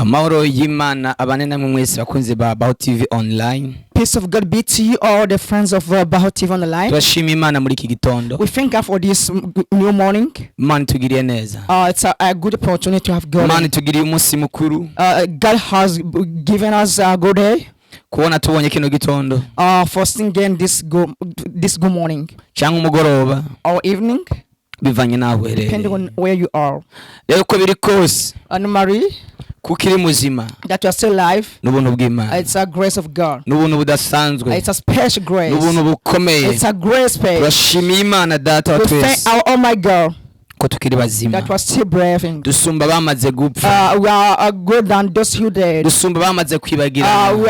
Amahoro y'Imana abane namwe mwese bakunzi ba Baho TV Online. Peace of God be to you all, the friends of Baho TV Online. Turashima Imana muri iki gitondo. We thank God for this new morning. Imana itugiriye neza. It's a good opportunity to have God. Imana itugiriye umunsi mukuru. God has given us a good day kubona tubonye kino gitondo for seeing this good morning cyangwa umugoroba or evening, bivanye n'aho depending uherereye. On where you are. Rero uko biri kose And Marie, kuko iri muzima that you are still alive, n'ubuntu bw'Imana it's a grace of God. n'ubuntu budasanzwe It's a special grace. n'ubuntu bukomeye. It's a great space. Turashimiye Imana Data wa We thank twese our oh my God ko tukiri bazima that was still breathing. dusumba bamaze gupfa. We are good than those who dead. Dusumba bamaze kwibagirana. We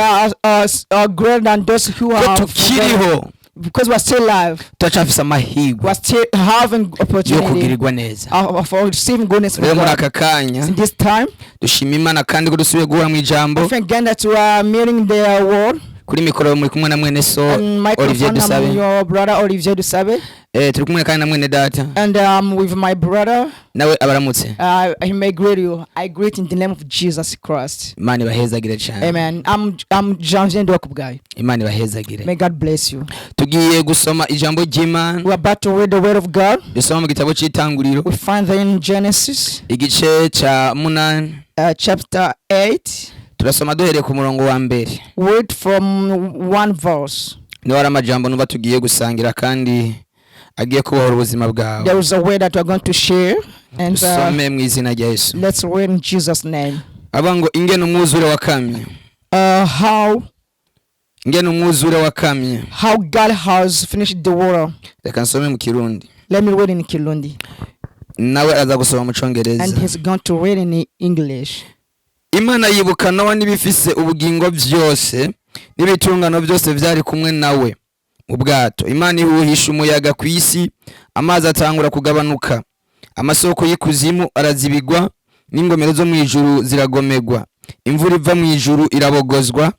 are greater than those who Ko are tukiriho because we are still alive. turacyafise We amahirwe are still having yo opportunity kugirirwa neza. For receiving goodness from Rero muri God. aka kanya In this time, dushima Imana kandi ko dusubiye guhura mu ijambo. I thank God that we are meeting the world. Kuri mikoro muri kumwe na mwene so And Olivier microphone, I'm Dusabe. your brother Olivier Dusabe, Eh, turi kumwe kandi na mwene data and with my brother. Nawe abaramutse. He may greet you. I greet in the name of Jesus Christ. Imana ibahezagire cyane. Amen. I'm Janvier Ndokubgai. Imana ibahezagire. May God bless you. Tugiye gusoma ijambo ry'Imana. We are about to read the word of God. Dusoma mu gitabo cy'Itanguriro We find that in Genesis igice cya munani. Chapter 8. Turasoma duhereye ku murongo wa mbere. Read from one verse. Niba hari amajambo numva tugiye gusangira kandi agiye kubohora ubuzima bwawe. There is a word that we are going to share, and Dusome mu izina rya Yesu. Let's read in Jesus' name. Avuga ngo ingene umwuzure wakamye. How Ingene umwuzure wakamye. How God has finished the world. Reka nsome mu Kirundi Let me read in Kirundi, nawe aza gusoma mu Congereza. And he's going to read in English. Imana yibuka Nowa n'ibifise ubugingo byose n'ibitungano byose byari kumwe nawe mu bwato. Imana ihuhisha umuyaga ku isi, amazi atangura kugabanuka, amasoko y'ikuzimu arazibigwa n'ingomero zo mu ijuru ziragomegwa, imvura iva mu ijuru irabogozwa,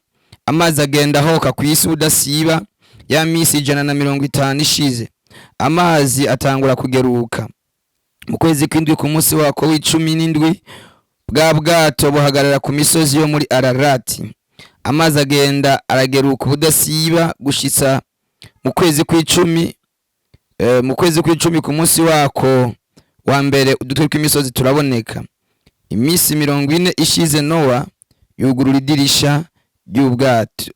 amazi agenda ahoka ku isi udasiba. Ya minsi 150 ishize, amazi atangura kugeruka. Mu kwezi kw'indwi ku munsi wako wa 17 bwa bwato buhagarara ku misozi yo muri Ararati. Amazi agenda arageruka ubudasiba gushitsa mu kwezi kw'icumi, mu kwezi kw'icumi ku munsi wako wa mbere udutwe tw'imisozi turaboneka. Iminsi 40 ishize, Nowa yugurura idirisha ry'ubwato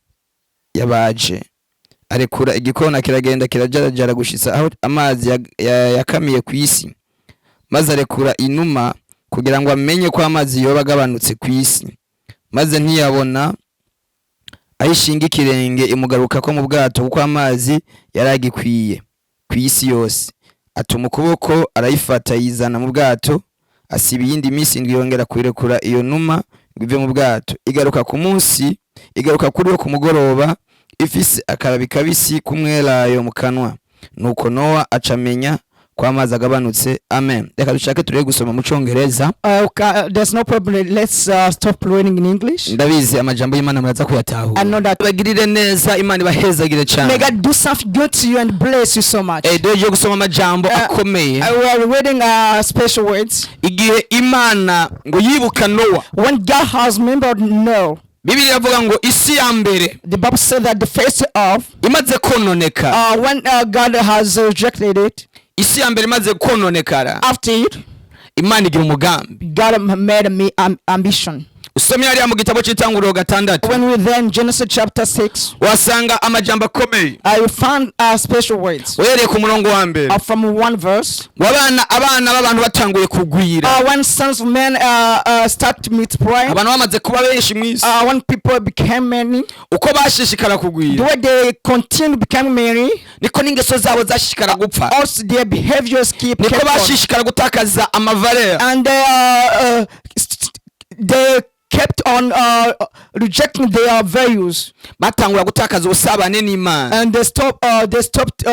yabaje, arekura igikona kiragenda kirajarajara gushitsa aho amazi yakamiye ku isi. Maze arekura inuma kugira ngo amenye ko amazi yoba agabanutse ku isi. Maze ntiyabona aho ishinga ikirenge, imugaruka ko mu bwato kuko amazi yari agikwiye ku isi yose. Atuma ukuboko arayifata yizana mu bwato. Asiba iyindi minsi 7, yongera kuyirekura iyo numa ngo ive mu bwato. Igaruka ku munsi igaruka kuri wo ku mugoroba ifise akababi kabisi k'umwelayo mu kanwa. Nuko Nowa acamenya ko amazi agabanutse. Amen. Reka dushake turebe gusoma mu Congereza. Okay, there's no problem. Let's stop reading in English. Ndabizi amajambo y'Imana muraza kuyatahura. I know that. Bagirire neza, Imana ibahezagire May cyane. God do something good to you and bless you so much. Eh, duhejeje gusoma amajambo akomeye. We are reading special words. Igihe Imana ngo yibuka Nowa, When God has remembered Noah, Bibiliya iravuga ngo isi ya mbere the Bible said that the face of imaze kononekara, when God has rejected it, isi ya mbere imaze kononekara, after it, Imana igira umugambi. God made me ambition. Usomye hariya mu gitabo cy'Itanguriro gatandatu, When we then Genesis chapter 6, wasanga amajambo akomeye. I found special words Uhereye ku murongo wa mbere, from one verse. Ngo abana b'abantu batanguye kugwira, When sons of men start to multiply, abantu bamaze kuba benshi mu isi, when people became many, uko bashishikara the kugwira way they continue becoming many, niko n'ingeso zabo zashishikara gupfa, also their behaviors keep niko kept on. bashishikara gutakaza ama valeurs. And they kept on rejecting their values, Batangura gutakaza ubusabane n'Imana. And they stopped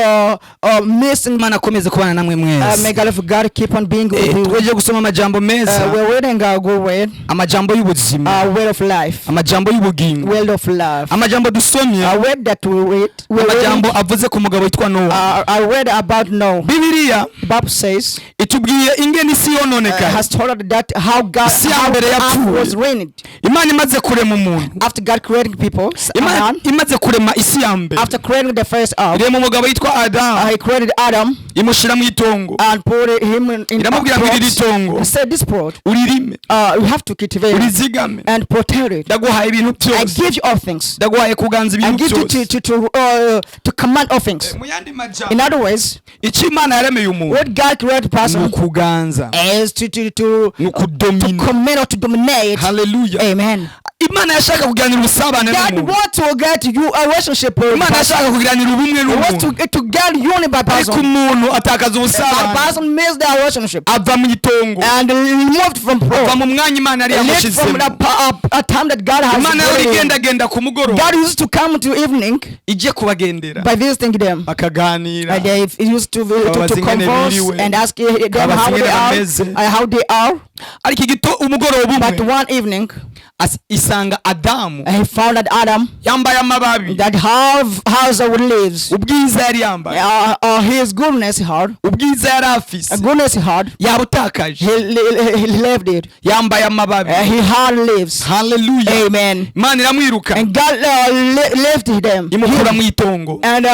missing. Imana akomeze kubana namwe May mwese. God of God keep on being with Eh, you. tweje gusoma amajambo meza, We're reading a good word, amajambo y'ubuzima, word of life, amajambo y'ubugingo, word of life. Amajambo dusomye, A word that we read. We read amajambo avuze ku mugabo witwa Nowa. I read about Noah. Bibiliya The Bible says itubwiye ingene isi yononekaye has told us that how God, Isi ya how mbere earth yapfuye. was ruined Imana imaze kurema umuntu, after God creating people. Imana Man, imaze kurema isi ya mbere, after creating the first earth, irema umugabo witwa Adamu, He created Adam imushyira mu itongo, and put him in iramubwira ngo iri plot. tongo He said, "This plot, uririme, you have to cultivate it urizigame, and protect it. Ndaguhaye ibintu I byose, give you all things. ndaguhaye kuganza I ibintu give you byose." to command all things." Mu yandi In majambo, other words, icyo Imana yaremeye umuntu what God created ni person ukuganza, is to ni ukudomina. command or to dominate. Haleluya. Amen. Imana yashaka kuganira ubusabane God n'umuntu. wants to get you a relationship with Imana person. yashaka kugiranira ubumwe He wants n'umuntu, to get unity by ariko person. umuntu atakaza That ubusabane, person missed their relationship ava mu itongo, and moved from ava pro. mu mwanya Imana yari Lived from yamushyizemo. a time that God has Imana yari given him. igendagenda ku mugoroba, God used to come to evening ijye kubagendera, by visiting them. bakaganira, And they used to Kababaza ingene converse biriwe. and ask them Kababaza how they ingene are, bameze. how they are. Ariko igito umugoroba But umwe, one evening, isanga Adamu he found that Adam yambaye amababi. that have house of leaves. Ubwiza yari yambaye, His goodness heart, ubwiza yari afise, goodness heart, yabutakaje. he left it. Yambaye amababi. He had leaves. Haleluya. Amen. Imana iramwiruka, And God left them imukura mu itongo and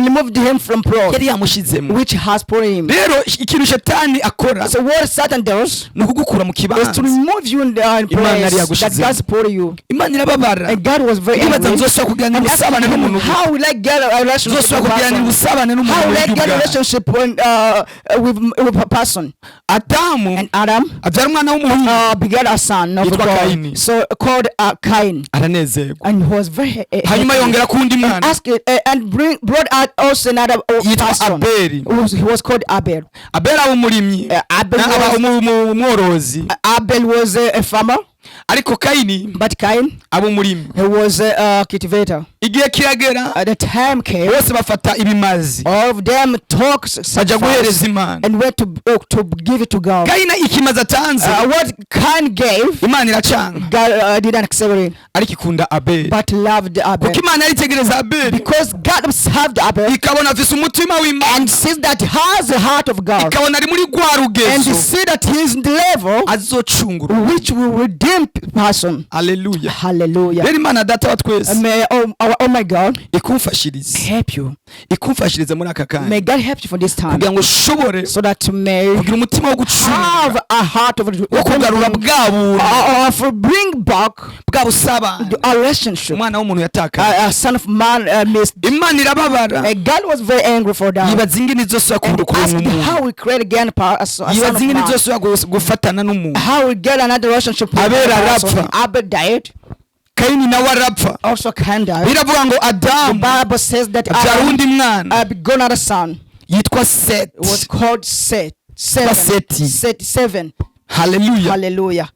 removed him from plot, yari yamushyizemo. which has put him. Rero ikintu shetani akora So what Satan does ni ukugukura mu is to kibanza remove you in the Imana yari place that yagushizemo. God's put you. Imana irababara, And God was very ibaza, angry. nzosubira kugiranira And ubusabane asked him, n'umuntu? how will I get a relationship Nzosubira with a kugiranira person? ubusabane n'umuntu How will I mu buryo get a bwawe? relationship with a person? Adamu And Adam abyara umwana w'umuhungu begat a son of yitwa God, Kayini. so called Cain, Aranezerwa. and he was very Hanyuma happy. yongera ku wundi And mwana asked and brought out also another yitwa person. Abeli. He was called Abel. Abeli aba umurimyi, Abel aba was, umworozi, Abel was a farmer, ariko Kayini but Cain, aba umurimyi. he was a cultivator. Igihe kiragera, At the time came, bose bafata ibimazi, all of them took bajya sacrifice guhereza Imana. and went to give it to God. Kayini ikimazi atanze, What Cain gave, Imana iracanga, God didn't accept it, ariko ikunda Abeli, but loved Abel. kuko Imana yaritegereza Abeli, Because God observed Abel ikabona afise umutima w'Imana, and sees that he has the heart of God, ikabona ari muri rwa and rugezo see that he is in the level azocungura. which will redeem person. Haleluya. Hallelujah. Rero Imana Data wa twese May oh my God ikumfashirize, help you. ikumfashirize muri aka kanya, May God help you for this time, kugira ngo ushobore so that you may kugira umutima wo gucungura, have a heart of wo kugarura bwa buntu, for bring back bwa busabane a relationship. umwana w'umuntu yatakaye. A son of man missed. Imana irababara, God was very angry for that. yibaza ingene izosubira And kurukurura asked umuntu, how we create again a son yibaza of ingene man. izosubira gufatana n'umuntu. How we get another relationship with Abel that person. arapfa. Abel died. Kayini nawe arapfa. Also Cain died. Biravuga ngo The Adamu Bible says that abyara Adam undi mwana begot another son. yitwa It was Seti. called Seth. Seven. Seti. Seth seven. Haleluya. Hallelujah.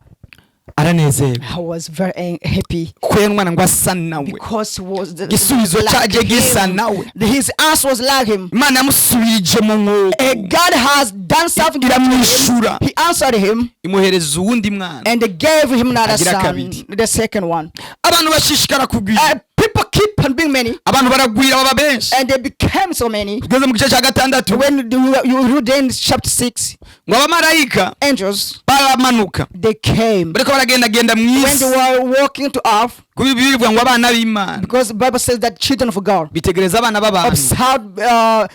Aranezerwa I was very happy kuko yari umwana ngo asa nawe, because he was the, igisubizo like cyaje gisa him. nawe. His ass was like him. Imana yamusubirije mu mwuka, God has done something to him. iramwishura, He answered him imuhereza uwundi mwana and gave him another agira son, kabiri. the second one. Abantu bashishikara kugwira, People keep on being many, abantu baragwira baba benshi. And they became so many. Tugeze mu gice cya gatandatu, When you read in chapter 6, ngo abamarayika angels, baramanuka, they came. bariko baragendagenda mu When isi, they were walking to earth, kuko bivuga ngo abana b'Imana because the Bible says that children of God bitegereza abana b'abantu, observed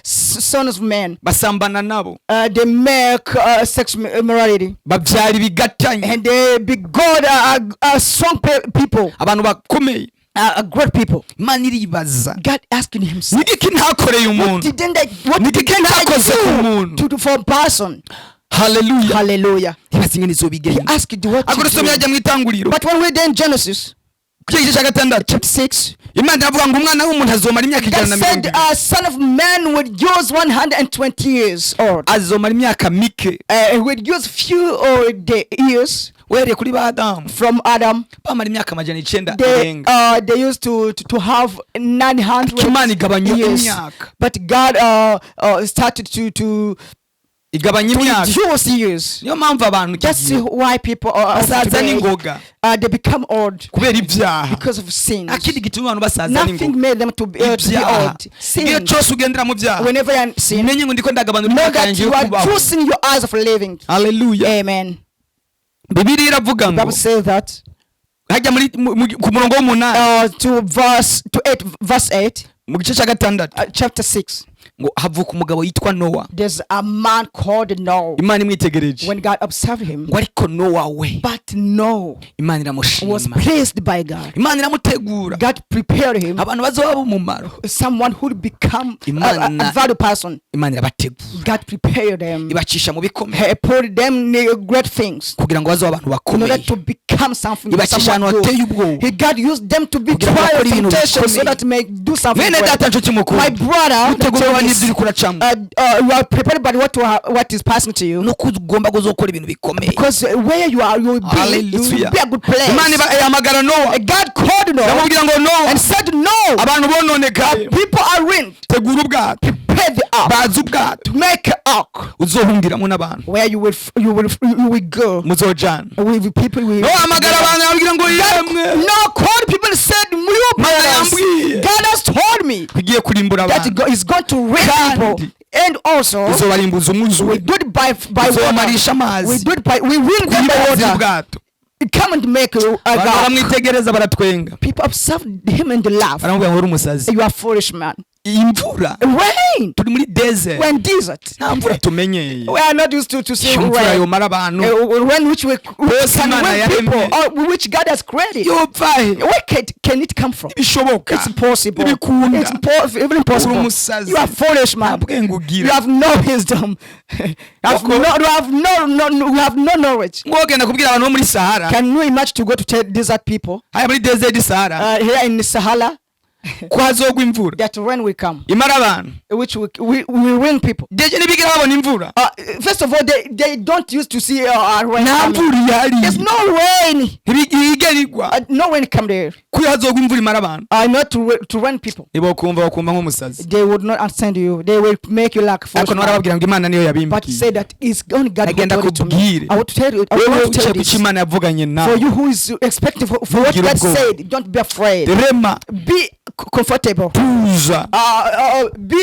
sons of men, basambana nabo, they make sex immorality, babyara ibigatanya, and they begot strong people, abantu bakomeye. Great people. Imana iribaza, God asking himself, nigiki ntakoreye umuntu? What Nigiki didn't I ntakoze ku do muntu? for a person? Haleluya. Hallelujah. Ibaza ingene He izobigenda. asked what Ariko to dusomye do. hajya mu Itanguriro, But when we read in Genesis ku gice cya gatandatu, chapter 6, Imana iravuga ngo umwana w'umuntu azomara imyaka God ijana na mirongo said, ibiri. a son of man would use 120 years old. Azomara imyaka mike. He would use few or the years. Uhereye kuri ba Adamu, From Adam, bamara imyaka 900 they irenga. They used to have 900 Imana igabanya years. imyaka. But God started to Igabanya to imyaka. reduce years. Niyo mpamvu abantu iki That's gihe why people are of basaza today, n'ingoga they become old kubera ibyaha. because of sins. Nta kindi gituma abantu basaza Nothing n'ingoga. made them to be Ibyaha. old. Igihe Sin. cyose ugendera mu byaha, Whenever you are in sin, umenye ngo ndiko ndagabanura know imyaka that yanjye you yo are kubaho. choosing your eyes of living. Haleluya. Amen. Bibiliya iravuga ngo Bible says that hajya muri ku murongo w'umunani, to verse to 8, verse 8, mu gice cya gatandatu, chapter 6. ngo havuka umugabo yitwa Nowa. There's a man called Noah. Imana imwitegereje, When God observed him, ngo ariko Nowa we, but Noah Imana was iramushima. pleased by God. Imana iramutegura. God prepared him, Abantu bazoba umumaro, someone who would become Imana- a valuable person. Imana irabategura, God prepared them. ibacisha mu bikomeye He put them near great things kugira ngo bazobe abantu in order bakomeye. to become something. Ibacisha Someone ahantu good. hateye ubwoba He God used them to be kugira ngo trial, bakore ibintu temptation, so bikomeye. that may do something Mwene great. data, nshuti mukuru, My brother, utegurwa n'ibyo uri kuracamo, you are prepared by what is passing to you. nuko ugomba kuzokora ibintu bikomeye. Because where you are, you will be. It will Hallelujah. be a good place. Imana ihamagara Nowa, God called Noah iramubwira ngo Nowa, and said, "No, abantu bononekaye, people are ruined. Tegura ubwato, Prepare the ark. baza ubwato Make an ark uzohungiramo n'abantu, where you will go muzojana." with the people." Will. Nowa ahamagara abantu arababwira ngo yemwe, No, called people and said, "You Mana brothers, yambwiye God has told me tugiye kurimbura that abantu, God is going to raise Kandi people, and also uzobarimbuza we umwuzure, do it by water. uzobamarisha We amazi do it by we will them by kuyibaza water. ubwato." Come and make a Abantu God." baramwitegereza baratwenga, People observed him and laughed. baramubwira ngo uri umusazi. "You are foolish man." Iyi mvura, Rain. turi muri desert, We're in desert. nta mvura tumenyeye. We are not used to see Iyo mvura rain. yomara abantu, Rain which we Bose can Imana win people, yaremye. or which God has created. Yopfa he? Where can it come from? Bishoboka? It's impossible. Ntibikunda. It's even impossible. Uri umusazi. You are foolish man. Nta bwenge ugira. You have no wisdom. You have Koko. no, you have no, no, no, you have no knowledge. Ngogenda kubwira abantu bo muri Sahara, Can you imagine to go to tell desert people haya muri desert Sahara, here in the Sahara ko hazogwa imvura that rain will come, imara abantu? Which we win people. Déjà ntibigera babona imvura. First of all, they don't used to see rain Nta coming. mvura ihari. There's no rain. Ntibigera igwa. No rain come there. Ko hazogwa imvura imara abantu, Not to run people. ntibokumva, bakumva nk'umusazi. They would not understand you. They will make you like foolish Ariko nawe man. arababwira ngo Imana niyo But yabimbwiye. say that it's only God who Agenda told it to me. kubwire. I want to tell you. I Wewe want to tell uciye you ku this. cyo Imana yavuganye For nawe, you who is expecting for what Ntugire God ubwoba. said, don't be afraid. Rema, Be comfortable. tuza. Be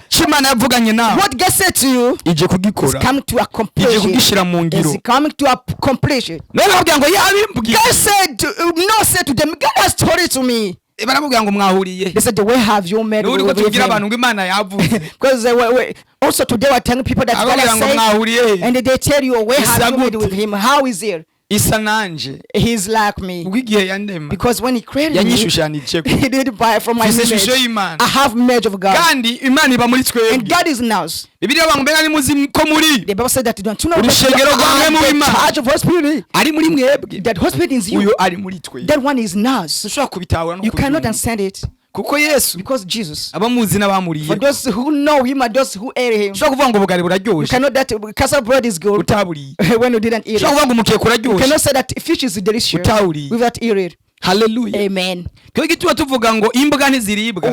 Cyo Imana yavuganye nawe, what God said to you ije is kugikora, coming to ije accomplish it. kugishyira mu ngiro. Is coming to accomplish it. None bakubwira ngo yabimbwiye, God said, no, said to them, "God has told it to me." baramubwira ngo mwahuriye? They said, "Where have you met Niba uriko with tubwira him?" abantu ngo Imana yavuze, Because also today we're telling people that God ababwira has ngo said, mwahuriye he? and they tell you, "Where Isa have you met gute? with him? How is he?" Isa nanje. He's like me. Ubwo igihe yandema, Because when he created me, yanyishushanije ko he did by from my mfise ishusho image. y'Imana. I have image of God. Kandi Imana iba muri And twebwe. God is in us. Bibiliya ivuga ngo mbega nimuzi ko muri The Bible said that you don't know that you urushengero rwa mwe are the w'Imana. charge of Holy Spirit. Ari muri mwebwe, That Holy Spirit is you. uyu ari muri twe. That one is in us. Dushobora kubitahura no You cannot kubyumva. understand it. Kuko Yesu, Because Jesus, abamuzi n'abamuriye, for those who know him and those who ate him, ushobora kuvuga ngo ubugari you buraryoshe cannot that cassava bread is good utaburiye. when you didn't eat Ushobora it. kuvuga ngo umukeka You uraryoshe cannot say that fish is delicious utawuriye. without eat it. Haleluya. Amen. Twebwe tuba tuvuga ngo imbwa ntiziribwa,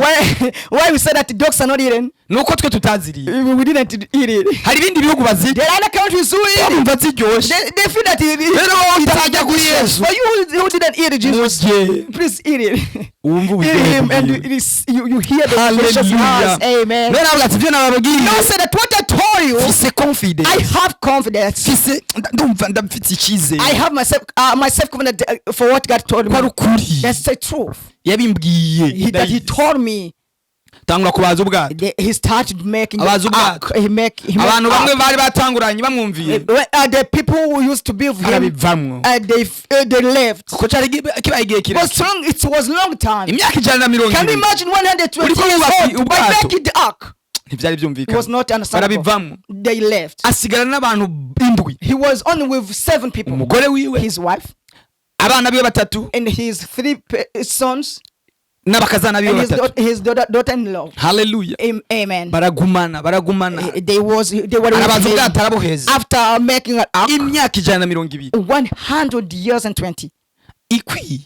Why we say that dogs are not eaten? Nuko twe tutaziriye. We didn't eat it. Hari ibindi bihugu bazirya, There are other countries who eat it. bumva ziryoshe. They feel that it, Rero wowe utarajya kuri Yesu, For you who didn't eat it, Jesus, murye, please eat it. wumve Eat uburyohe him and bwiwe. it is, you hear the precious Haleluya. words. Amen. None aravuga ati ibyo nababwiye, No, say that what I told you, mfise confidence, I have confidence. mfise, ndumva ndafite icyizere I have myself confident for what God told ko ari me. ukuri. That's the truth. Yabimbwiye. That he told me. Tangura kubaza ubwato. He started making the Abaza ubwato. ark. He made Abantu bamwe ark. bari batanguranye bamwumviye, The people who used to be with him, barabivamwo, they left. kuko cyari kibaye igihe It kirekire, was long. It was long time. imyaka 120. Can you imagine 120 Uriko years wubaka old by ubwato. making the ark? Ntibyari It byumvikana. was not understandable. Barabivamwo. They left. Asigara n'abantu indwi. He was only with seven people. Umugore wiwe, His wife abana biwe batatu, and his three sons, N'abakazana biwe And his, batatu. his daughter-in-law. Haleluya. Amen. Baragumana, baragumana. They were with Arabaza him ubwato arabuheza after making an ark imyaka 120. 100 years and 20. Ikwiye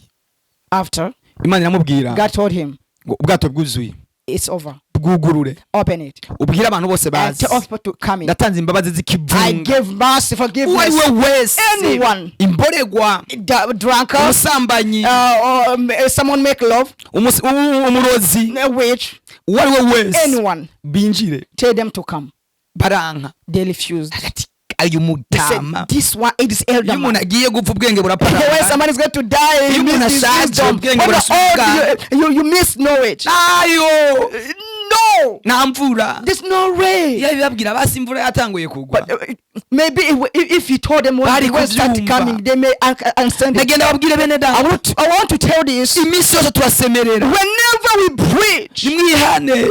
After Imana iramubwira God told him, ngo ubwato bwuzuye, "It's over. bwugurure, Open it. ubwire abantu bose And bazi. tell all people to come in. Ndatanze imbabazi I z'ikivunga. give mercy, Uwo ari forgiveness. we wese, Anyone. imboregwa, The drunkard, umusambanyi, or someone make love, umurozi, a witch, uwo ari we wese, anyone. binjire." Tell them to come." Baranka. They refused. Ati ayo They said, mutama. "This one, it is Iyo elder man." umuntu agiye gupfa ubwenge When buraparara. someone is going to die, Iyo you umuntu miss his ashaje, wisdom. ubwenge When you're burasubira. old, you miss knowledge. Ayo. No, Nta mvura. there's no rain. Iyo bibabwira basi imvura yatanguye kugwa. But maybe if you told them when Bari the rain start kubyumva. coming, they may understand it. Ndagenda babwire bene I data, want to tell this. iminsi yose turasemerera, Whenever we preach, nimwihane,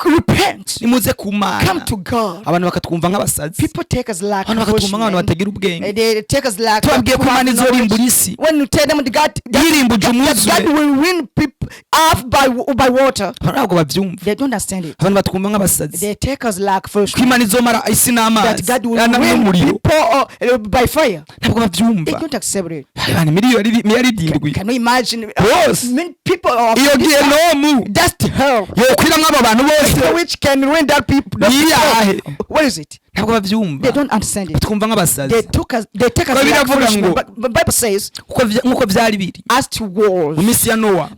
repent, nimuze ku come Mana, to God. abantu bakatwumva nk'abasazi, People take us like abantu bakatwumva nk'abantu bushmen. batagira ubwenge. They take us like Tubabwiye ko Imana knowledge. izorimbura isi When you tell them God, that, yirimbuje that umwuzure, God will win people off by water, abantu ntabwo babyumva. they don't understand it. Abantu batwumva nk'abasazi, They take us like first ko Imana izomara isi that n'amazi God will win n'umuriro, people by fire. ntabwo They babyumva. don't accept it. Abantu miliyari 7. Can you imagine? Bose. Many people are Iyo gihenomu that's the hell yokwiramwo abo bantu bose which can ruin that people. Those Niyahe? people. What is it? Ntabwo babyumva. They don't understand it. Batwumva nk'abasazi. They took us. They take us Ko like biravuga foolish men. ngo- But the Bible says, Nk'uko byari biri as to mu wars, minsi ya Nowa,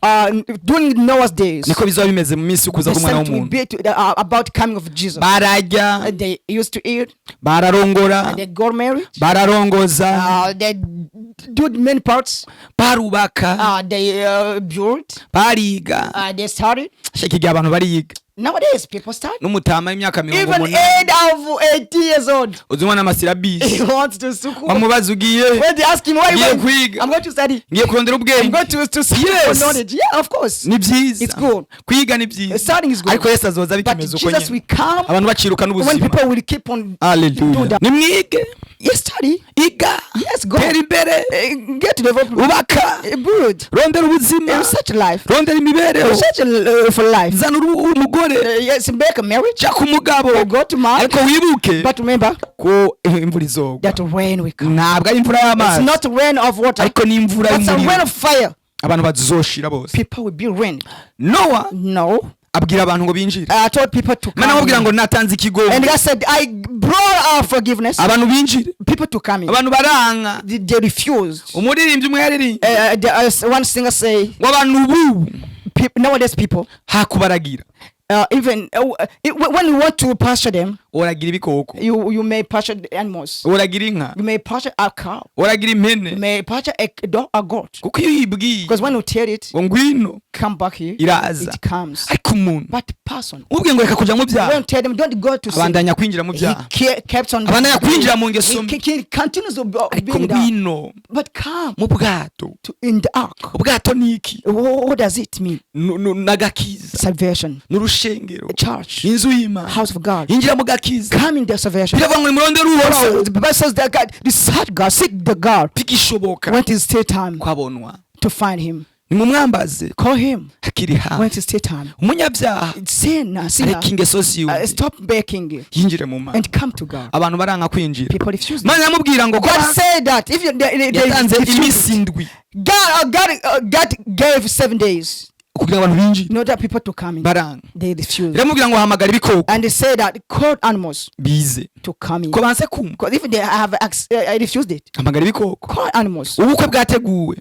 during Noah's days, niko bizaba bimeze mu minsi y'ukuza the k'umwana same will w'umuntu. be to, about coming of Jesus. Bararya, They used to eat, bararongora, and they got married. bararongoza, They did many parts. barubaka, They built. bariga. They started. Shaka igihe abantu bariga. Nowadays, people start. N'umutama w'imyaka mirongo Even umunani age of 80 years old, uzumwa n'amasirabisi, he wants to school. bamubaza ugiye, When they ask him why, Ngiye you going? kwiga. I'm going to study. Ngiye kurondera I'm ubwenge. going to study Yes. for knowledge. Yeah, of course. Ni byiza. It's good. Kwiga ni byiza. Studying is good. Ariko Yesu azoza But bikimeze uko Jesus nyene, will come abantu baciruka when n'ubuzima. people will keep on do Haleluya. that. Nimwige. Yes, study. Iga. Yes, go. Tera imbere. Get to develop. Ubaka. Build. Rondera ubuzima. Such life. Rondera imibereho. Such a for life. Zana umugore. Yes, make a marriage. Shaka umugabo. Go to marriage. Ariko wibuke But remember ko imvura izogwa. that rain will come. Ntabwo ari imvura It's y'amazi, not rain of water. ariko ni imvura It's a rain y'umuriro. of fire. Abantu bazoshira bose. People will be rained. Nowa No. abwira abantu ngo binjire. I told people to Imana amubwira come. ngo natanze ikigongo, And God said, I brought our forgiveness. abantu binjire. People to come in. Abantu baranka. They refused. Umuririmbyi umwe yaririmbye One singer say, ngo abantu ubu nowadays people, hakubaragira, even when you want to pasture them, uragira ibikoko, you may pasture the animals. uragira inka, You may pasture a cow. uragira You impene, may pasture a dog, a goat. kuko iyo uyibwiye Because when you tell it, ngo ngwino, come back here, iraza. it comes. Ariko umuntu But person, ubwiye ngo reka kuja mu when byaha, you tell them, don't go to sin, abandanya kwinjira mu he byaha, kept on. abandanya kwinjira mu ngeso He, mbi. he continues to be Ariko being there. ngwino But come mu bwato. to in the ark. Ubwato ni iki? What does it mean? N'agakiza, Salvation, n'urushengero, church, inzu y'Imana. house of God. Injira mu gakiza. Come in the salvation. Biravuga ngo nimurondere Uhoraho So the Bible says that God, search God, seek the God bigishoboka when it is still time kwabonwa, to find Him. nimumwambaze Call Him hakiri when hafi. it is still time. Umunyabyaha Sinner, areka ingeso ziwe, stop begging it yinjire mu Mana. and come to God. Abantu baranka kwinjira. People refuse. Imana iramubwira ngo God said that if you they yatanze refuse iminsi it. 7 God gave 7 days kugira ngo abantu binjire. in order people to come in. Baranga. They refused. Iramubwira ngo hamagara ibikoko And they said that called animals bize, to come in. ko banse kumva. Because if they have refused it, Hamagara ibikoko. call animals. Ubukwe bwateguwe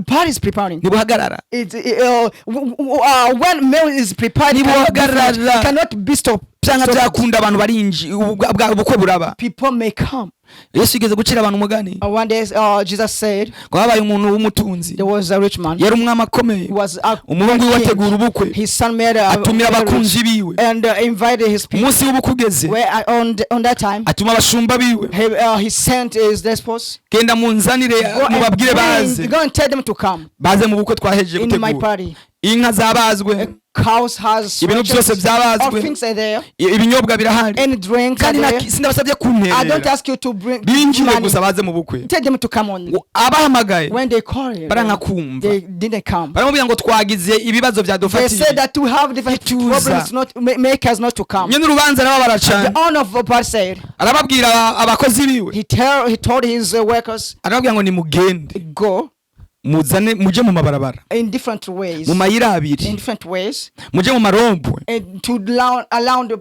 Party is preparing. ntibuhagarara. It, when meal is prepared, it cannot be Ntibuhagarara. finished. It cannot be stopped. Byanga Stopped. byakunda abantu barinji ubukwe buraba. People may come. Yesu yigeze gucira abantu umugani One day, Jesus said ngo habaye umuntu w'umutunzi, there was a rich man. yari umwami akomeye, He was a umuhungu wiwe king. ategura ubukwe, His son made a atumira marriage abakunzi biwe. and invited his people. Umunsi w'ubukwe ugeze, Where on that time atuma abashumba biwe, he sent his disciples. genda munzanire, Go and mubabwire baze, go and tell them to come baze mu bukwe twahejeje in my gutegura. party. Inka zabazwe. Cows has Ibintu byose stretchers. All byabazwe. things are there. Ibinyobwa birahari. Any drinks are Kandi there. sindabasabye I don't kunterera. ask you to bring Binjire money. gusa baze mu bukwe. Tell them to come on. Ngo abahamagaye When they call you, baranka kumva. they didn't come. Baramubwira ngo twagize ibibazo They byadufatiye. said that we have different Ituza. problems, not make us not to come. Nyene urubanza arababara The cane. owner of the bar said Arababwira abakozi biwe. he told his workers, Arababwira ngo nimugende go muzane muje mu mabarabara, in different ways, mu mayira in abiri, different ways, muje mu marompwe, and to round around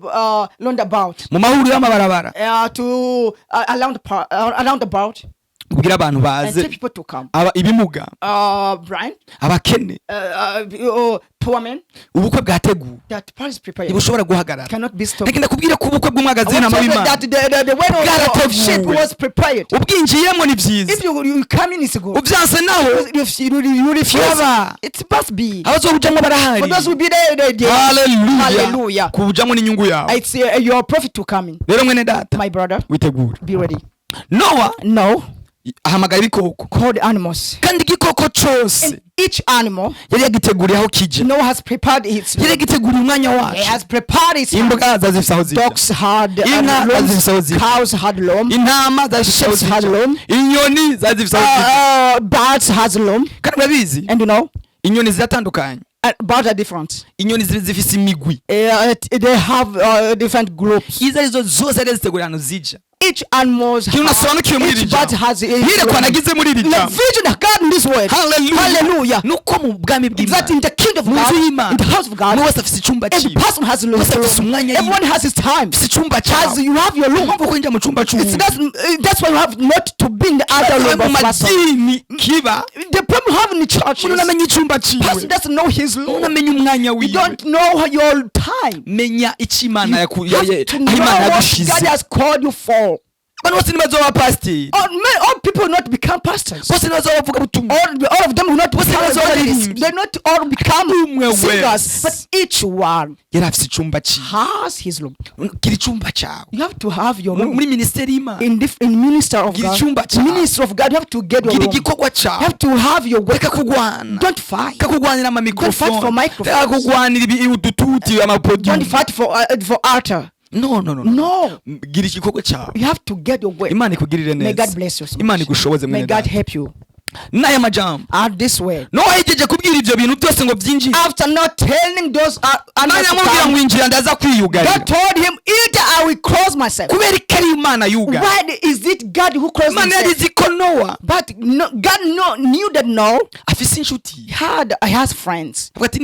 roundabout, mu mahuriro y'amabarabara, to around around about, ubwire abantu and baze, tell people to come. aba ibimuga, Blind, abakene. Poor men. Ubukwe bwateguwe, That part is prepared. ntibushobora guhagarara. Cannot be stopped. Ndagenda kubwira ko ubukwe bw'umwagazi I want w'intama to tell you w'Imana that the wedding of sheep bwarateguwe. was prepared. Ubwinjiyemo ni byiza, If you come in, it's good. ubyanse naho If you refuse, Uraba. it must be. abazowujamwo barahari. For those who be there, they Haleluya. Hallelujah. Kuwujamwo n'inyungu yawe. It's your profit to come in. Rero mwene data, My brother, witegure. be ready. Nowa No, ahamagara ibikoko, call the animals. kandi igikoko cose And each animal, yari yagiteguriye aho kija. Noah has prepared its Yari yagiteguriye umwanya He wacu. has prepared its Imbwa zari zifise aho zija, Dogs had Inka looms, zari zifise aho zija, cows had loam, intama zari zifise aho sheep had zija, loam, inyoni zari zifise aho zija. birds has loam, Kandi murabizi, and inyoni ziratandukanye. Birds are different. Inyoni zifise imigwi. They have different groups. Izo arizo zose yari yaziteguriye ahantu zija. Each animals, Ikintu nasobanukiwe muri iri each bird jambo, has its iyerekwa loam. nagize muri iri The jambo, vision of God in this word. Hallelujah. Hallelujah. Nuko mu bwami That bw'Imana, in the kingdom of mu nzu God, y'Imana, in the house of God, umwe wese afise icumba every ciwe. person has a room. Wese afise umwanya yiwe. Everyone has his time. Afise icumba Has cyawe. you have your room. Mpamvu kwinjira mu cumba It's, c'uwundi, that's why you have not to be in the other room mu of person. madini kiba, The problem you have in the church umuntu is unamenya icumba person ciwe, doesn't know his room. unamenya umwanya You wiwe. don't know your time. Menya icyo Imana You have to aho know Imana what yagushize. God has called you for. Abantu bose ntibazoba abapasiteri, All people will not become pastors. bose ntibazoba abavugabutumwa, All of them will not bose become ntibazoba evangelists. abaririmbyi. They not all become Umwe singers. wese But each one yari afise icumba ciwe. has his room. Gira icumba cyawe. You have to have your room. Muri minisiteri y'Imana, In minister of gira God, icyumba cyawe. minister of God, you have to get your Gira room. igikorwa You cyawe. have to have your work. Reka kugwana. Don't fight. Reka kugwanira Don't fight for amamikrofone, microphones. reka kugwanira udututi, amapodium. Don't fight for altar. No, no, no, no. No, Gira igikorwa cyawe. you have to get your way. Imana ikugirire May neza. God bless you so Imana much. igushoboze, May mwene God data. help you. N'aya majambo, Out this way. Nowa yahejeje kubwira ibyo bintu byose ngo byinjire, After not telling those Imana animals to yamubwira ngo come, injira, ndaza kwiyugarira. God told him, "Either I will close myself." Kubera ko ari Imana yugara. Why is it God who closed Imana yari himself? izi ko Nowa But no, God knew that no afise inshuti. he has friends. Avuga ati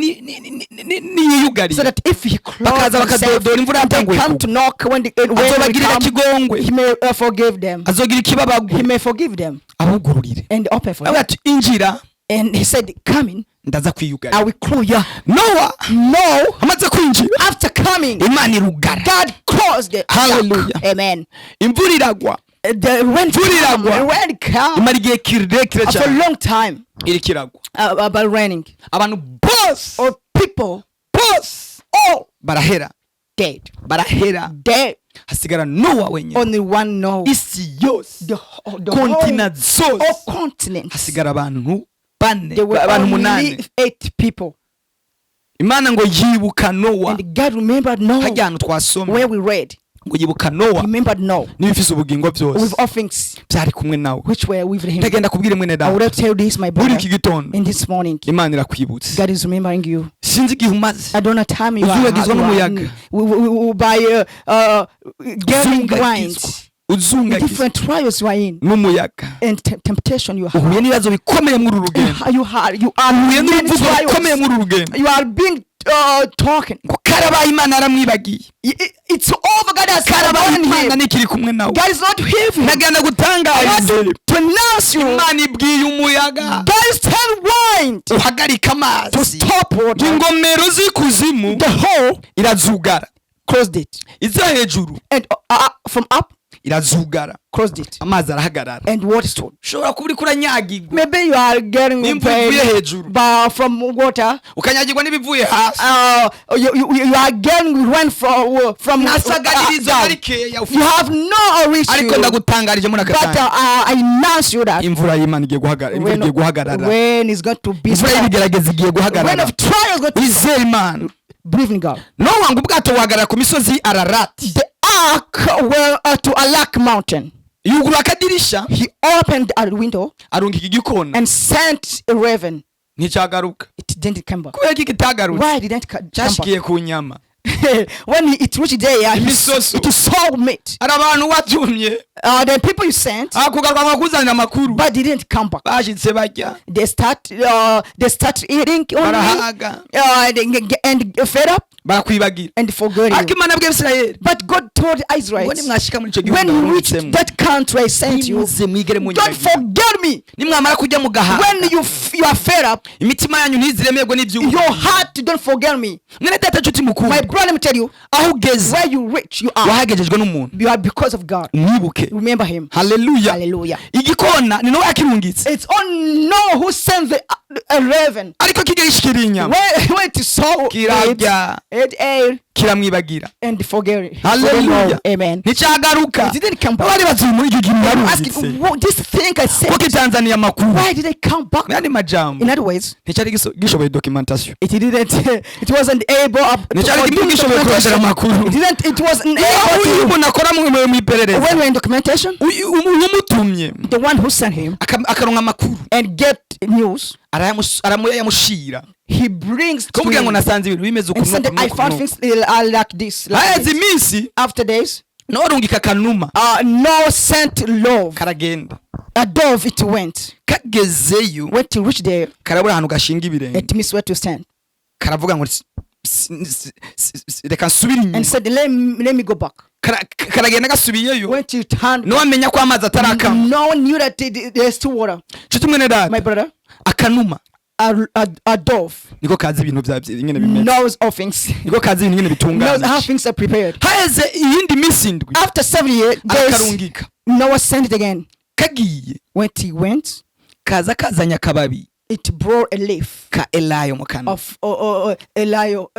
niyiyugarira, So that if he closed bakaza himself, bakadodora, imvura and they yatanguye come kugwa, to knock when they azobagirira come, kigongwe, he may forgive them. azogira ikibabagwe, He may forgive them abugururire. and open for Avuga them. ati injira, And he said, "Come in, ndaza I kwiyugarira. will close you." Nowa No, amaze kwinjira, after coming, Imana irugara. God closed the Hallelujah. Amen. Imvura iragwa. The rain Imvura come, iragwa. the rain come Imara igihe kirekire for a cyane long time iriko iragwa. About raining. Abantu bose, All people, bose all barahera, dead, barahera, dead. hasigara Nowa wenyine. Only one know. Isi yose, The kontina whole, zose, all continents. hasigara abantu bane, There were abantu umunani. only eight people. Imana ngo yibuka Nowa And God remembered Noah. hajya ahantu twasomye, Where we read, ngo yibuka Nowa remembered Noah n'ibifise ubugingo byose with all things byari kumwe nawe. which were with him. Ndagenda kubwira mwene I data, would have tell this, my muri brother, iki gitondo, in this morning. Imana irakwibutse. God is remembering you. Sinzi igihe umaze I don't know time you are, uzungagizwa you are n'umuyaga, by getting blind. uzungagizwa, uzungagizwa Different trials you are in n'umuyaga, and temptation you have. uhuye n'ibibazo bikomeye muri uru rugendo, You are uhuye many n'uruvugo rukomeye trials. muri uru rugendo. You are being talking. Ngo karabaye, Imana yaramwibagiye. It's over. God has Karabaye, abandoned Imana him. ntikiri kumwe nawe. God is not with him. Ndagenda gutangariza, God to announce you. Imana ibwiye umuyaga, God is telling wind uhagarika to amazi. stop water. Ingomero z'ikuzimu The hole irazugara, closed it. izo hejuru And from up Irazugara. Closed it. Amazi arahagarara. And water stood. Ushobora kuba uriko uranyagirwa Maybe you are getting n'imvura pain ivuye hejuru, but from water. Ukanyagirwa n'ibivuye hasi. You are getting rain from Ntasagaririzo down. arikeya. You have no Ariko issue. ndagutangarije muri aka But kanya, I announce you that imvura y'Imana igiye guhagarara, imvura igiye guhagarara. When is going to be Imvura stopped, y'ibigeragezo igiye when guhagarara. of trial is going to Wizere Imana. believe in God. Nowa ngo ubwato buhagarara ku misozi Ararati. The ark went to Alak mountain. Yugura akadirisha. He opened a window Arungika igikona. And sent a raven. Nticyagaruka. It didn't come back. Kubera ko kitagarutse? Why didn't it come back? Cyashikiye ku nyama. When it reached there, Imisoso. it saw meat. Hari abantu watumye, The people you sent, akugaruka ngo bakuzanire amakuru, but they didn't come back. Bashitse barya. They start eating only, Barahaga. And fed up Barakwibagira. And forgot Ariko you. Imana bwe Isirayeli But God told Israel, ngo nimwashika muri icyo gihugu when you reach ndabarungitsemo, that country I sent you, ntimuze mwigere don't munyagira. forget me. Nimwamara kujya mu gahaga, When you are fed up, imitima yanyu ntiziremerwe n'ibyubu. Your heart don't forget me. Mwene data nshuti mukuru, My brother, let me tell you, aho ugeze, where you reach, you are. wahagejejwe n'umuntu. You are because of God. Mwibuke. Remember him. Haleluya. Hallelujah. Igikona ni nawe yakirungitse. It's on Noah who sent the a raven. Ariko kigiye gishikira inyama, When it saw it, kirarya, it ate kiramwibagira. And forget it. Hallelujah. Amen. Nticyagaruka. It didn't come back. Bari bazi muri icyo gihe Asking, yarungitse "What, this thing I said, ko kitanzaniye amakuru?" Why did it come back? Mu yandi majambo, In other words, nticyari gishoboye documentation. it didn't. It wasn't able up to Nticyari produce gishoboye kurondera documentation. amakuru. It didn't. It wasn't Iyo able uyu to. umuntu akora mu iperereza, When we're in documentation, umutumye the one who sent him akaronka amakuru, and get news, arayamushira, he brings to kumubwira ngo him nasanze ibintu bimeze uku and said, n'uku "I n'uku found n'uku." things like this. Like Haheze this." iminsi, After days, norungika akanuma. Noah sent love. Karagenda. A dove, it went. Kagezeyo, When to reach there, karabura ahantu gashinga ibirenge. It missed where to stand. Karavuga ngo reka nsubire inyuma. And said, Let me go back." Karagenda gasubiyeyo, When to turn, ntiwamenya ko amazi atarakama. no one knew that there's still water. Nshuti mwene data, My brother, akanuma a dove niko kazi ibintu bya ingene bimeze, knows all things, niko kazi ibintu ingene knows how bitunganye. things are prepared. Haheze iyindi minsi 7, After 7 years, days, arakarungika. Noah sent it again. Kagiye, When he went, kaza kazanye akababi it brought a leaf ka elayo mu kanwa. Of Elio,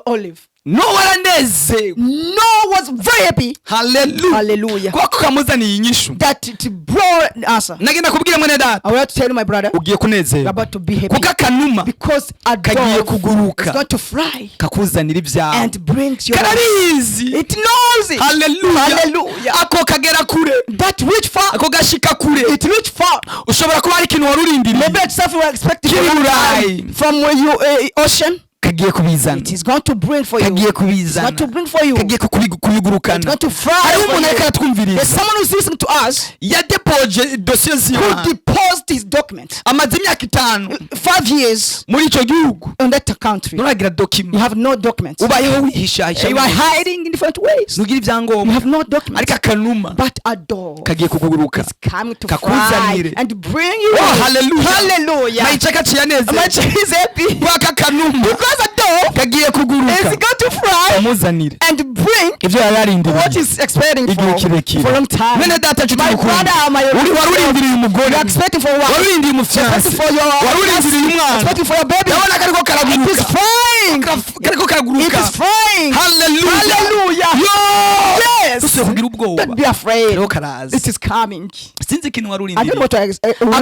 olive. Nowa aranezewe. Noah was very happy. Haleluya. Hallelujah. Kuko kamuzaniye inyishu. That it brought an answer. Nagenda kubwira mwene data, I would like to tell you, my brother, ugiye you're kunezerwa about to be happy kuko akanuma because a kagiye dove is kuguruka going to fly kakuzanira ibyawe. And brings your. Karabizi. It knows it. Haleluya. Hallelujah. Ako kagera kure. That reach far. Ako gashika kure. It reach far. Ushobora kuba hari ikintu wari urindiriye Maybe it's something we're expecting kiri from, Burayi, from where you ocean. Kagiye kubizana. It is going to bring for you. Kagiye It's kubizana. going to bring for you. Kagiye It's kubigurukana. going to fly Hariho for umuntu you. ariko aratwumviriza There's someone who's listening to us yadepoje dosiye who ziwe, deposed his document. Amaze imyaka 5 5 years muri icyo gihugu, in that country. nturagira You document. have no documents. Ubayeho wihishahisha. You are hiding in different ways. Ntugira You ibyangombwa. have no documents. Ariko akanuma But a dove kagiye kuguruka is coming to fly kakuzanire. And bring you. Oh, hallelujah. Hallelujah. Mayichaka My aciye child is happy kwaka akanuma because a dove kagiye is kuguruka going to fly kamuzanire and bring ibyo yari yarindiriye what is expecting igihe for kirekire. a long time. Mwene data nshuti My mukundwa, brother, my uri wari urindiriye umugore, You are expecting for what? wari urindiriye umufiyanse, Expecting for your wari urindiriye umwana, expecting for your baby. ndabona kariko It is karaguruka. flying. Kariko It karaguruka. is flying. Haleluya. Hallelujah. Yo. Yes. Tusubire kugira ubwoba. Don't be afraid. Kariko karaza. It is coming. Sinzi ikintu wari I don't know urindiriye. what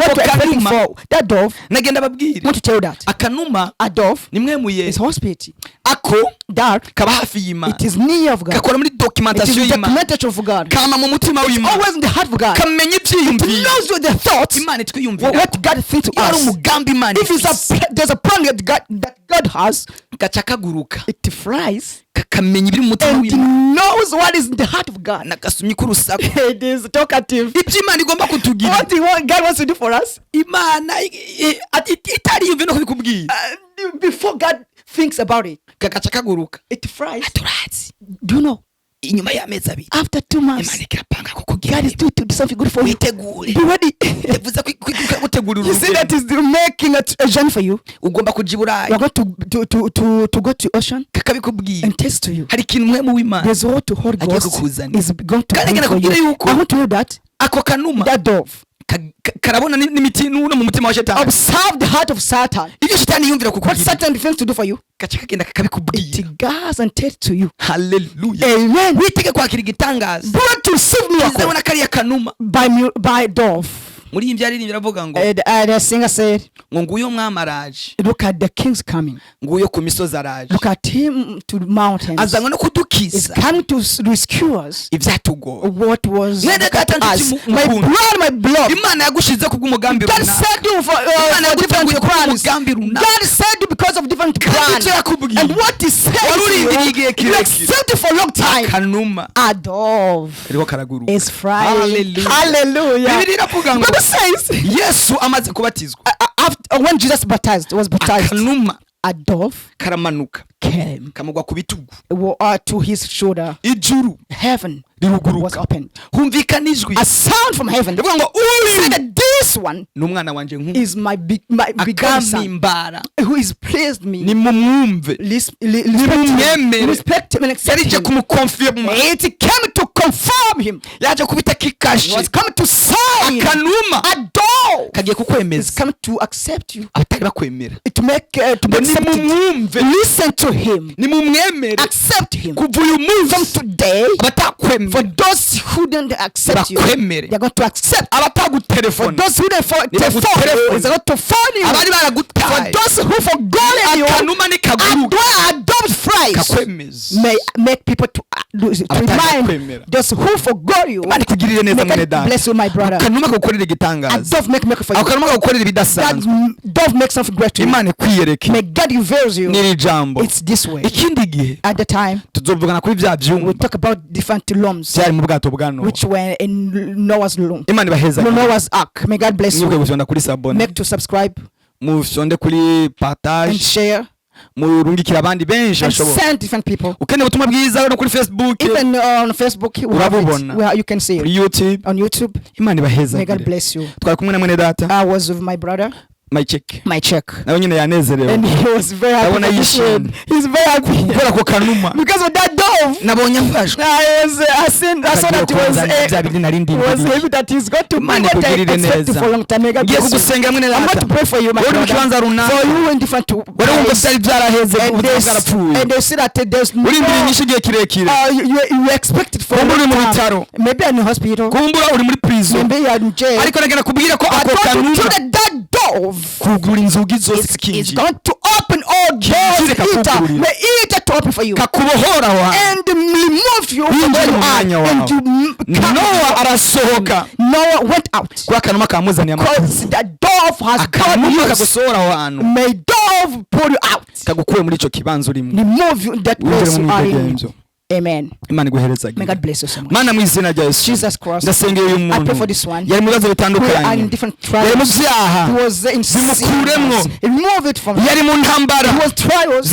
Ako to expecting kanuma. for. That dove, Nagenda babwire, I want to tell you that. Akanuma A dove ni mwe muye is hospital. Ako That kaba hafi y'Imana. it is near of God. Gakora muri It is documentation the y'Imana. documentation of God. Kama mu mutima w'Imana. Always in the heart of God. Kamenya It ibyiyumviro knows what the thoughts, Imana itwiyumvira. what God thinks to Iyo ari us. umugambi Imana If it's a ifise, there's a plan that God has, gaca kaguruka, it flies kakamenya ibiri mu mutima and w'Imana. knows what is in the heart of God. N'agasumyi k'urusaku. It is talkative. Ibyo Imana igomba kutugira, What God wants to do for us, Imana itariyumve no kubikubwira, before God thinks about it, kagaca kaguruka. It flies. Turazi. Do you know? Inyuma y'amezi 2 After 2 months, Imana ikirapanga kukugira God is doing to do something good for you. Witegure. Be ready. Yavuze ko gutegurira You see that is making a journey for you. Ugomba kuja i Burayi. You are going to go to ocean Kakabikubwira. And test to you. Hari ikintu Mpwemu w'Imana There's what to Holy agiye Ghost kukuzanira. is going to Kandi bring for nakubwira you. yuko I want to know that ako kanuma that dove karabona n'imiti no mu mutima wa shetani. Observe the heart of Satan. Ibyo shetani yumvira What kukugira Satan thinks to do for you, gaca kagenda kakabikubwira. it goes and tells to you. Haleluya. Amen. Witege kwakira igitangaza Do to receive miracle kizabona kariya kanuma. by dove. Muri iyi byaririmbye iravuga ngo And the singer said, ngo nguyo mwami araje, "Look at the king's coming. Nguyo ku misozi araje, Look at him to the mountains. Azanywe no He's kudukiza coming to rescue us. ibyatugoye." What was Mwene data us? nshuti My mukundwa. blood, my blood. Imana yagushize kubw'umugambi God runaka. said you Imana for different yaguteguye plans. kubw'umugambi runaka. God said you because of different Kandi plans. icyo yakubwiye And what he said to warurindiriye igihe you, you kirekire. accepted for a long time. Kanuma A dove kariko karaguruka. is flying. Hallelujah. Hallelujah. Bibiliya iravuga ngo Bible says, Yesu amaze kubatizwa, after, when Jesus baptized, was baptized, akanuma a dove karamanuka came kamugwa ku bitugu. To his shoulder. Ijuru Heaven was riruguruka, opened. humvikana ijwi A sound from heaven rivuga ngo uyu said that this one ni umwana wanje nk'uyu is my begotten son akampimbara, who is pleased me. Nimumwumve. Respect him. Nimumwemere. Respect him and accept Yarije him. kumukonfirma. It came to confirm him. Yaje kubita It kikashe. was coming to sign. Akanuma A dove kagiye is kukwemeza coming to accept you. Abatari bakwemera To make to be ngo accepted. nimumwumve, Listen to him. nimumwemere. Accept him. Kuva uyu From munsi today, abatakwemera for those who don't accept you, bakwemere. they are going to accept. For Abatagutelefona those who don't Nibagutelefone. telephone, they are going to phone you. Abari For baragutaye, those who forgotten you, akanuma nikaguruka adopt flies kakwemeza. May make people to Abatari remind bakwemera. those who forgot you. Imana ikugirire neza May mwene God data. bless you, my brother. Akanuma kagukorera A igitangaza. dove make miracle for you. Ako kanuma kagukorera That ibidasanzwe. dove make something great to you. Imana ikwiyereke. May God reveals you. N'iri jambo It's this way. Ikindi gihe At the time, tuzovugana kuri bya we'll byumba talk about different rooms byari mu bwato bwa Nowa. which were in Noah's room. Imana ibaheza. Noah's ark. May God bless Mwibuke you. gufyonda kuri s'abonner, Make to subscribe mufyonde kuri and partage, share murungikire abandi benshi and bashoboka. send different people. Ukeneye ubutumwa bwiza no kuri Facebook, Even on Facebook, we have it. urabubona. You can see Kuri it YouTube. on YouTube. Imana ibaheza. May God bless you. Twari kumwe na mwene data I was with my brother, my check, my check, nawe nyine yanezerewe. and he was very happy Ndabona for this yishimye. word. He's very happy Kubera ako kanuma because of that dove. Nabonye afashwe. I saw that he was Bya bindi nari was ndindiriye. happy that he's going to be Imana what I ikugirire expected neza. for a long time. May God Ngiye bless you. kugusengera mwene I'm data going to pray for you, my wari mu brother. kibanza runaka, For you in different wari wumva place. byari byaraheze, And ubuzima bwarapfuye, they see that there's no, urindiriye inyishu igihe kirekire. You expected for a Kumbura long uri mu time. bitaro, Maybe in the hospital. kumbura uri muri prison, Maybe you are in jail. ariko nagenda kubwira ko ako But kanuma to that dove kugura inzugi zose is kinjira going to open all doors. Kinjire kakugurira. May it to open for you Kakubohora aho hantu and remove you from winjire where you mu are mwanya and wawe. to come. Nowa arasohoka Noah went out kuba akanuma kamuzaniye amakuru. Because the dove has got Akanuma news. kagusohora aho hantu, May dove pull you out, kagukuye muri icyo kibanza urimo, remove you in that winjire place mu you are in. mwidegemvyo. Amen. Imana iguhereza. May God bless you so much. Mana mu izina rya Yesu, Jesus Christ, ndasengeye uyu I muntu pray for this one. yari mu bibazo We are bitandukanye, in different yari mu trials. byaha, He was in Bimukuremwo. sins. Remove it from him. Yari mu ntambara. He was trials.